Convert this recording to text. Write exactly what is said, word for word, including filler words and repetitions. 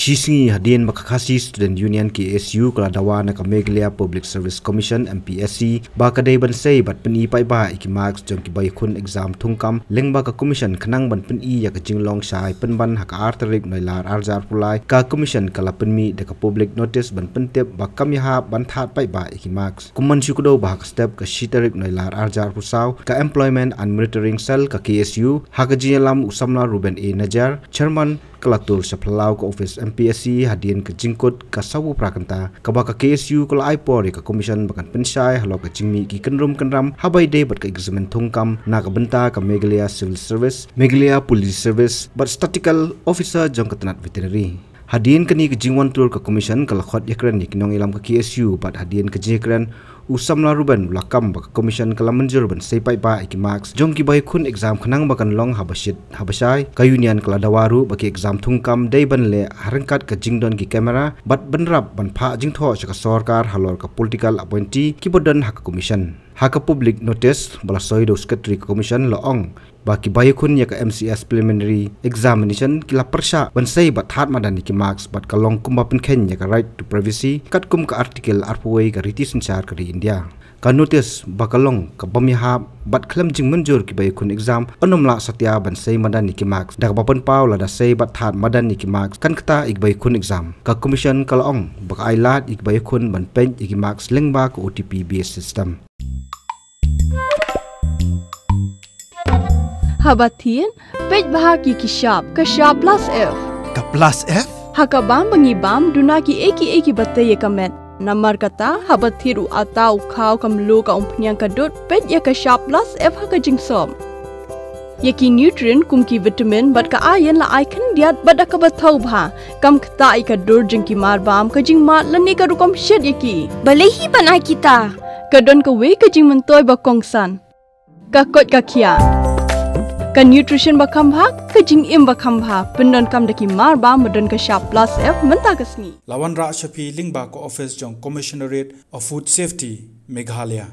Shisngi hadien ba ka Khasi Student Union, K S U, ka la dawa na ka Meghalaya Public Service Commission, M P S C, ba ka dei ban sei bad pyni paidbah ïa ki marks jong ki ba ïakhun exam thungkam, lyngba ka Commission khnang ban pyni ïa ka jinglong shai pynban ha ka ar tarik Nailar arhajar arphew lai, ka Commission ka la pynmih da ka public notice ban pyntip ba kam ïahap ban thad paidbah ïa ki marks. Kum ban shu kdew ba ha ka step ka shi tarik Nailar arhajar arphew saw, ka Employment and Monitoring Cell ka K S U, ha ka jingïalam u samla Ruben A Najar, Chairman, ka la tur sha phyllaw ka office M P S C hadien ka jingkut ka saw phra kynta, kaba ka K S U ka la ai por ïa ka Commission ba kan pynshai halor ka jingmih ki kynrum kynram haba ïadei bad ka exam thungkam na ka bynta ka Meghalaya Civil Service, Meghalaya Police Service, bad Statistical Officer jong ka tnat Veterinary. Hadien kane ka jingwan tur ka Commission ka la khot ïakren ïa ki nongïalam ka K S U, bad hadien ka jingïakren, u samla Ruben u la kam ba ka Commission ka la mynjur ban sei paidbah ïa ki marks jong ki ba ïakhun exam khnang ba kan long haba shit haba shai. Ka Union ka la dawa ruh ba ki exam thungkam dei ban leh ha ryngkat ka jingdon ki camera, bad bynrap ban phah jingthoh sha ka sorkar halor ka political appointee ki ba don ha ka Commission. Ha ka public notice ba la soi da u Secretary ka Commission la ong ba ki ba ïakhun ïa ka M C S preliminary examination ki la pyrshah ban sei bad thad madan ïa ki marks, bad ka long kumba pynkheiñ ïa ka right to privacy katkum ka Article arphew wei ka Riti Synshar ka ri India. Ka notice ba ka long ka bym ïahap bad khlem jingmynjur ki ba ïakhun exam yn ym lah satia ban sei madan ïa ki marks, da kaba pynpaw lada sei bad thad madan ïa ki marks kan ktah ïa ki ba ïakhun exam. Ka Commission ka la ong ba ka ai lad ïa ki ba ïakhun ban peit ïa ki marks lyngba ka O T P based system. Haba thied, peit bha ïa ki shap, ka shap plus F. Ka plus F? Ha ka bam ba ngi bam, duna kiei kiei kiba tei ïa ka met. Namar kata, haba thied u atta, u khaw, ka mluh, ka umphniang, ka dud, peit ïa ka shap plus F ha ka jingsop. Ïa ki nutrient kum ki vitamin bad ka iron la ai khyndiat bad da kaba thaw bha. Kam ktah ïa ka dur jong ki mar bam, ka jingmad lane ka rukom shet ïa ki. Balei hi ban ai kita? Ka don kawei ka jingmyntoi ba kongsan. Ka koit ka khiah. Ka nutrition ba kham bha, ka jingim ba kham bha, pyndonkam da ki mar bam ba don ka shap plus F mynta ka sngi. La wanrah sha phi lyngba ka office jong Commissionerate of Food Safety, Meghalaya.